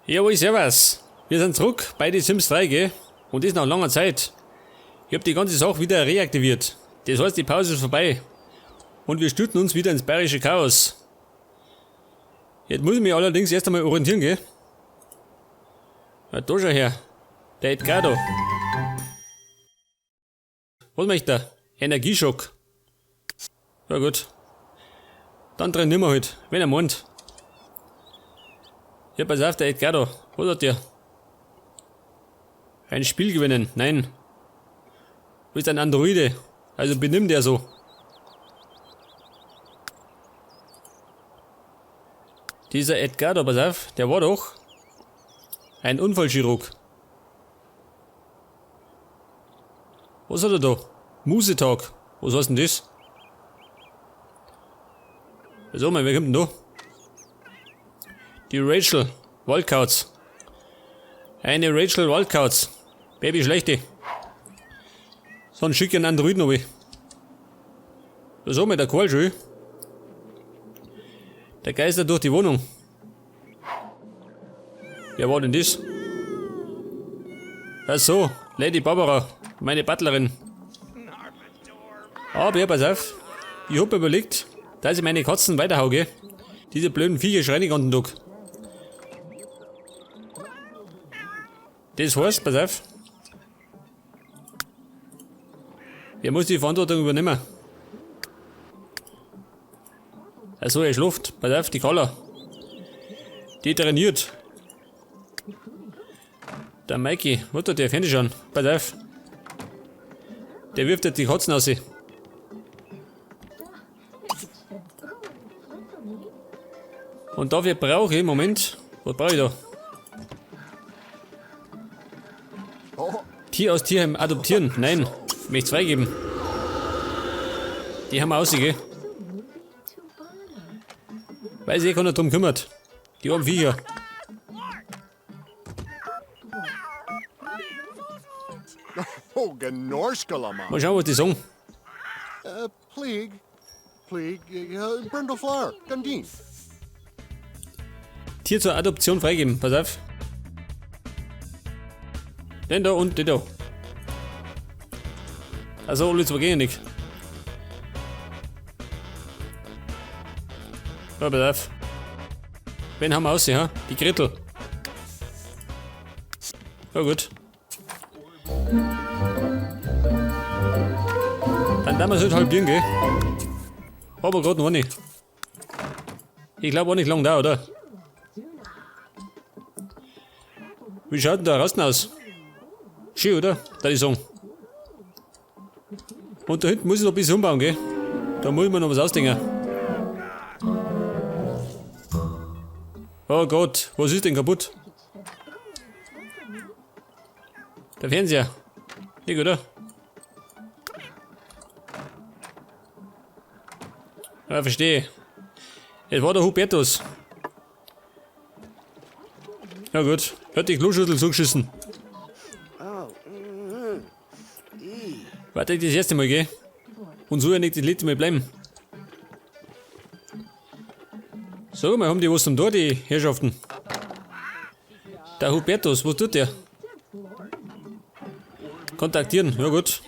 Jawohl, servus. Wir sind zurück bei The Sims 3, gell? Und das nach langer Zeit. Ich hab die ganze Sache wieder reaktiviert. Das heißt, die Pause ist vorbei. Und wir stürzen uns wieder ins bayerische Chaos. Jetzt muss ich mich allerdings erst einmal orientieren, gell? Ja, da schau her. Der Edgardo. Was möchte er? Energieschock. Ja gut. Dann trainieren wir halt, wenn er meint. Ja, pass auf, der Edgardo. Was hat der? Ein Spiel gewinnen? Nein. Du bist ein Androide. Also benimm der so. Dieser Edgardo, pass auf, der war doch ein Unfallchirurg. Was hat er da? Musetag. Was heißt denn das? So, mal, wer kommt denn da? Die Rachel Waldkauz. Eine Rachel Waldkauz. Baby schlechte. So einen schicken Androiden hab ich. So, mit der Karl schön. Der Geister durch die Wohnung. Wer war denn das? Ach so, Lady Barbara, meine Butlerin. Aber ja, pass auf. Ich hab mir überlegt, dass ich meine Katzen weiterhau, gell? Diese blöden Viecher schreien den ganzen Tag. Das heißt, pass auf. Wer muss die Verantwortung übernehmen? Achso, er schläft. Pass auf, die Carla. Die trainiert. Der Mikey, was tut der Fernseh schon? Pass auf. Der wirft jetzt die Katzen aus. Und dafür brauche ich, Moment, was brauche ich da? Tier aus Tierheim adoptieren? Nein, möchte freigeben. Die haben wir raus, gell? Weil sich eh keiner drum kümmert. Die armen Viecher. Mal schauen, was die sagen. Pleeg, Pleeg, Brindle Flower, Gundin. Tier zur Adoption freigeben, pass auf. Den da und den da. Also alle zwei gehen nicht. Ja, pass auf. Wen haben wir aus, ja? Die Gretel. Ja gut. Dann werden wir es halt halbieren, gell? Aber grad noch nicht. Ich glaub auch nicht lang da, oder? Wie schaut denn da draußen aus? Schön, oder? Da ich sagen. Und da hinten muss ich noch ein bisschen umbauen, gell? Da muss ich mir noch was ausdenken. Oh Gott, was ist denn kaputt? Der Fernseher. Nicht, oder? Ja, verstehe. Es war der Hubertus. Ja gut, hat die Kloschüssel zugeschissen. Warte, das erste Mal, gell? Und so ja nicht das letzte Mal bleiben. So, wir haben die was zum Tor, die Herrschaften. Der Hubertus, was tut der? Kontaktieren, ja gut.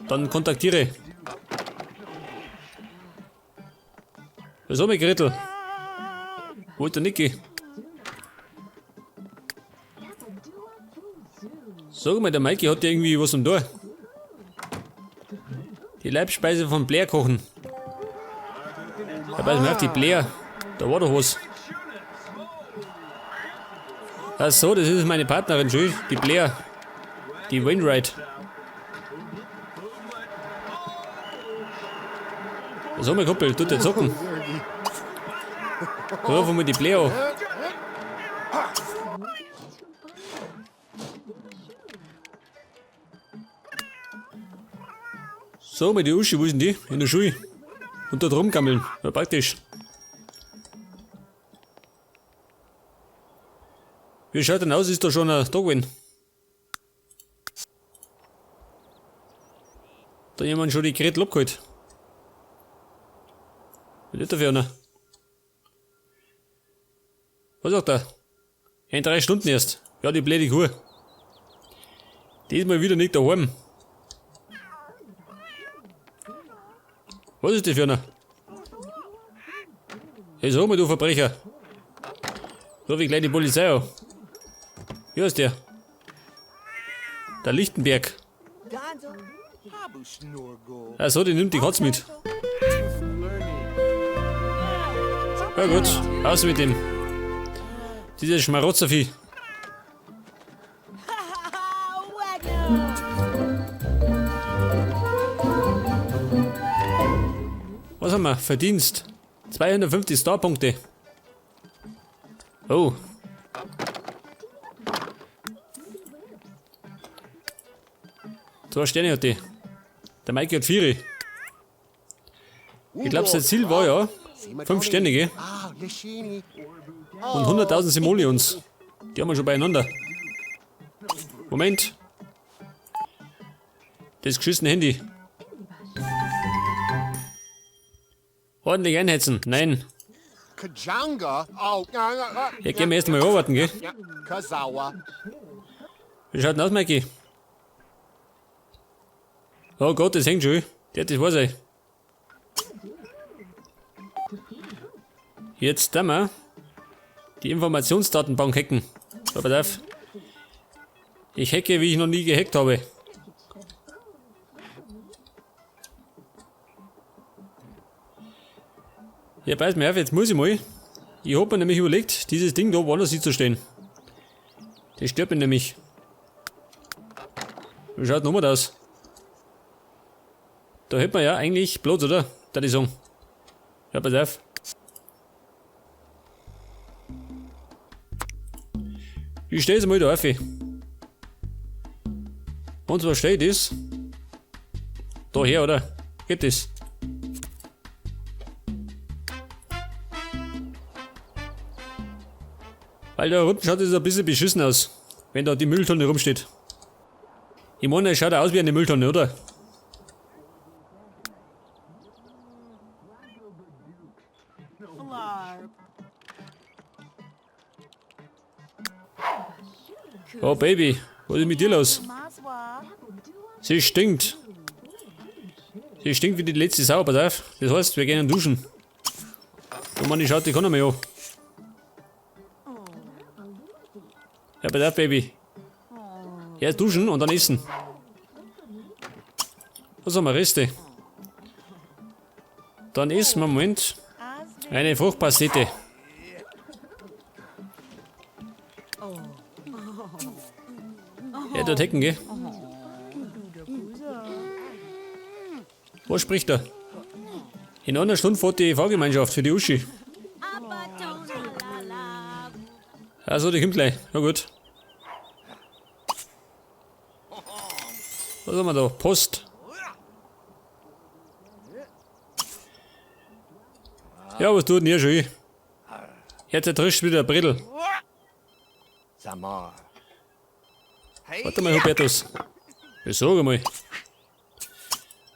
Dann kontaktiere. Was haben wir, Gretel? Wo ist der Niki? Sag mal, der Mikey hat ja irgendwie was am Tor. Die Leibspeise von Blair kochen. Da pass mal auf, die Blair. Da war doch was. Ach so, das ist meine Partnerin, schön. Die Blair. Die Wainwright. Was haben wir, Kumpel? Tut der zocken? Rufen wir die Blair an. So, mit die Uschi, wo ist denn die? In der Schule. Und dort rumgammeln. Ja, praktisch. Wie schaut denn aus? Ist da schon ein Tag gewesen? Da jemand schon die Gretel abgeholt. Was ist da für einer? Was sagt er? In 3 Stunden erst. Ja, die blöde Kuh. Diesmal wieder nicht daheim. Was ist das für einer? Hey, sag mal, du Verbrecher. Ruf ich gleich die Polizei an. Wie heißt der? Der Lichtenberg. Achso, die nimmt die Katze mit. Ja gut, aus mit dem. Dieses Schmarotzervieh. Was haben wir? Verdienst. 250 Starpunkte. Oh. 2 Sterne hat die. Der Mikey hat 4. Ich glaub, sein Ziel war ja 5 Sterne, gell? Und 100.000 Simoleons. Die haben wir schon beieinander. Moment. Das geschissene Handy. Ordentlich einheizen. Nein. Ja, gehen wir erst mal arbeiten, gell? Wie schaut denn aus, Mikey? Oh Gott, das hängt schon. Der hat das wahr sein. Jetzt da mal die Informationsdatenbank hacken. So, pass auf. Ich hacke, wie ich noch nie gehackt habe. Ja, pass mir auf, jetzt muss ich mal. Ich hab mir nämlich überlegt, dieses Ding da woanders hinzustellen. Das stört mich nämlich. Wie schaut denn nochmal aus? Da hätten wir ja eigentlich Platz, oder? Da die sagen. Ja, pass auf. Ich steh jetzt mal da auf. Und zwar steht das. Da her, oder? Geht das? Weil da unten schaut es ein bisschen beschissen aus, wenn da die Mülltonne rumsteht. Ich meine, es schaut aus wie eine Mülltonne, oder? Oh Baby, was ist mit dir los? Sie stinkt. Sie stinkt wie die letzte Sau, pass auf. Das heißt, wir gehen duschen. Oh Mann, ich schaut die keiner mehr an. Ja, pass auf, Baby. Erst duschen und dann essen. Was haben wir? Reste. Dann essen wir, Moment, eine Fruchtpastete. Ja, dort hacken, gell? Was spricht er? In einer Stunde fährt die Fahrgemeinschaft für die Uschi. Also, die kommt gleich. Na gut. Was haben wir da? Post. Ja, was tut denn hier schon? Jetzt zertrischt wieder der Bredel. Warte mal, Hubertus. Ich sag mal.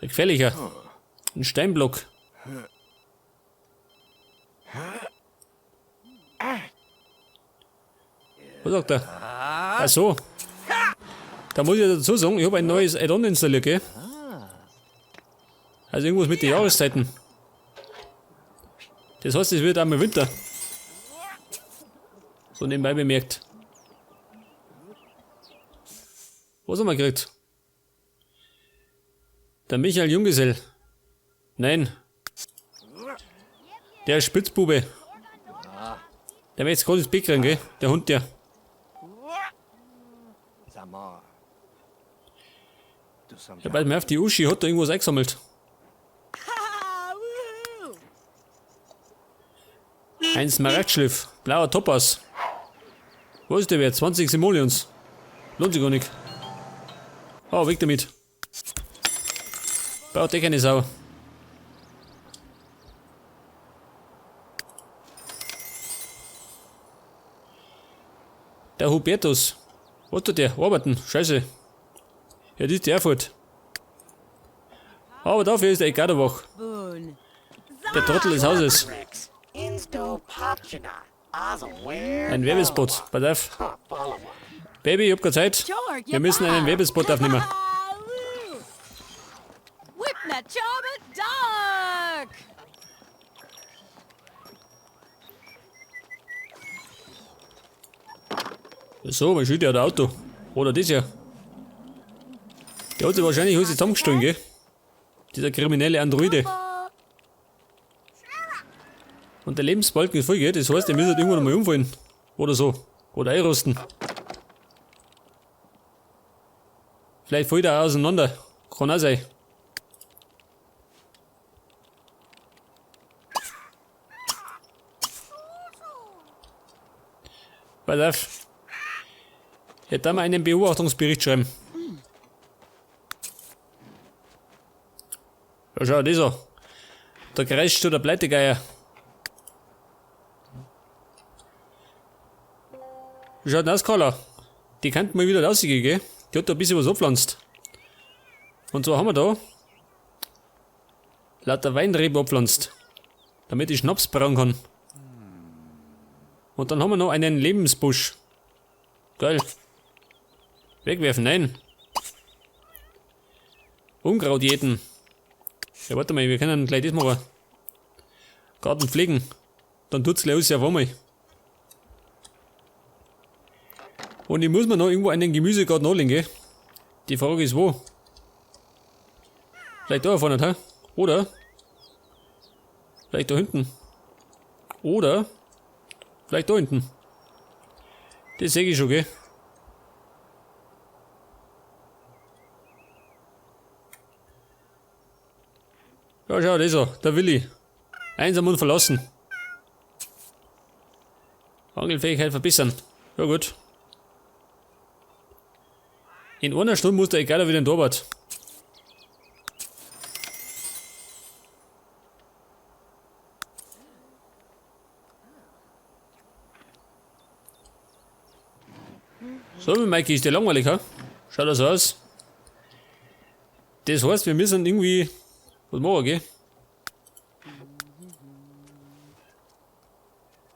Ein gefährlicher. Ein Steinblock. Was sagt er? Ach so. Da muss ich ja dazu sagen, ich hab ein neues Add-on installiert, gell? Also irgendwas mit den Jahreszeiten. Das heißt, es wird einmal Winter. So nebenbei bemerkt. Was haben wir gekriegt? Der Michael Junggesell. Nein. Der Spitzbube. Der möchte jetzt gerade ins Bett kriegen, gell? Der Hund, der. Ja, pass mal auf, die Uschi hat da irgendwas eingesammelt. Ein Smaragdschliff. Blauer Topas. Wo ist der wert? 20 Simoleons. Lohnt sich gar nicht. Oh, weg damit. Braucht eh keine Sau. Der Hubertus. Was tut der? Arbeiten. Scheiße. Ja, das ist die Erfurt. Aber dafür ist er egal der wach. Der Trottel des Hauses. Ein Werbespot. Pass auf. Baby, ich hab keine Zeit. Wir müssen einen Werbespot aufnehmen. So, mein Schüler hat ein Auto. Oder das ja. Der hat sich wahrscheinlich alles zusammengestohlen, gell? Dieser kriminelle Androide. Und der Lebensbalken ist voll, gell? Das heißt, ihr müsst irgendwann mal umfallen. Oder so. Oder einrosten. Vielleicht fällt er auch auseinander. Kann auch sein. Pass auf. Jetzt da mal einen Beobachtungsbericht schreiben. Ja, schau, das an. Da kreischt schon der Pleitegeier. Wie schaut denn aus, Carla? Die könnten mal wieder rausgehen, gell? Die hat da ein bisschen was abpflanzt. Und zwar haben wir da lauter Weinreben abpflanzt, damit ich Schnaps brauen kann. Und dann haben wir noch einen Lebensbusch. Geil. Wegwerfen, nein. Unkraut jäten. Ja, warte mal, wir können gleich das machen. Garten pflegen. Dann tut's gleich alles auf einmal. Und ich muss mir noch irgendwo einen Gemüsegarten anlegen, gell? Die Frage ist wo? Vielleicht da vorne, hä? Oder? Vielleicht da hinten. Oder? Vielleicht da hinten. Das seh ich schon, gell? Ja, schau, das ist er, der Willi. Einsam und verlassen. Angelfähigkeit verbessern. Ja gut. In einer Stunde muss der Egaler wieder in Torwart. So, Mikey, ist der langweilig, ha? Schaut das aus. Das heißt, wir müssen irgendwie was machen, gell?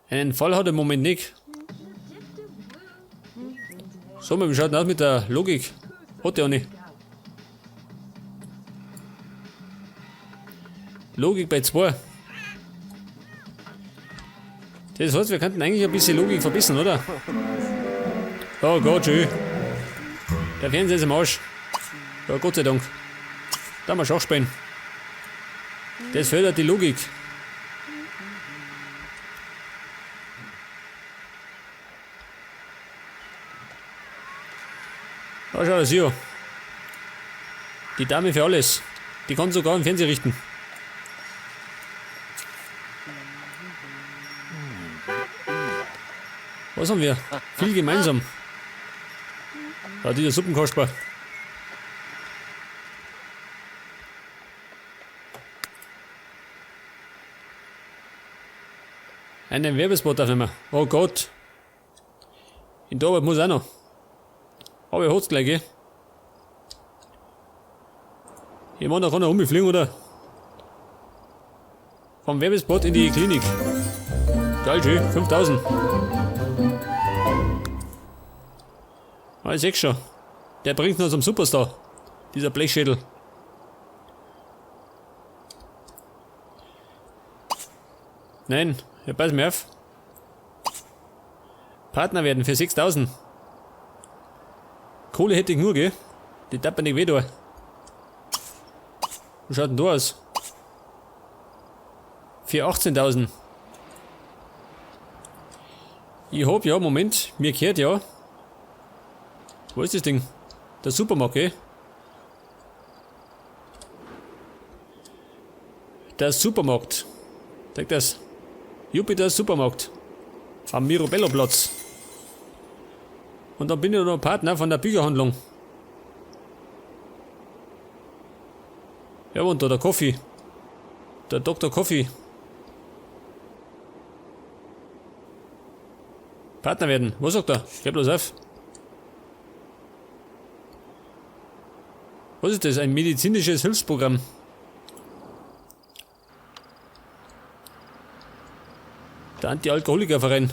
Einen Fall hat er im Moment nicht. So, wie schaut denn aus mit der Logik? Hat der auch nicht. Logik bei 2. Das heißt, wir könnten eigentlich ein bisschen Logik verbessern, oder? Oh Gott, schön. Der Fernseher ist im Arsch. Ja, Gott sei Dank. Da mal Schach spielen. Das fördert die Logik. Da schau das hier. Die Dame für alles. Die kann sogar im Fernseher richten. Was haben wir? Viel gemeinsam. Ja, dieser Suppenkasper. Einen Werbespot aufnehmen. Oh Gott. In der Arbeit muss auch noch. Aber er hat's gleich, gell? Ich meine, da kann er rumfliegen, oder? Vom Werbespot in die Klinik. Geil, schön. 5000. Ah, ich seh's schon. Der bringt noch zum Superstar. Dieser Blechschädel. Nein, ja, pass mir auf. Partner werden für 6000. Kohle hätte ich nur, gell? Die darf mir nicht weh da. Wie schaut denn da aus? Für 18.000. Ich hab ja, Moment, mir gehört ja. Wo ist das Ding? Der Supermarkt, gell? Der Supermarkt. Zeig das. Jupiter Supermarkt. Am Mirobello-Platz. Und dann bin ich noch Partner von der Bücherhandlung. Ja, und da der Coffee. Der Doktor Coffee. Partner werden. Was sagt er? Geh bloß auf. Was ist das? Ein medizinisches Hilfsprogramm. Der Anti-Alkoholiker-Verein.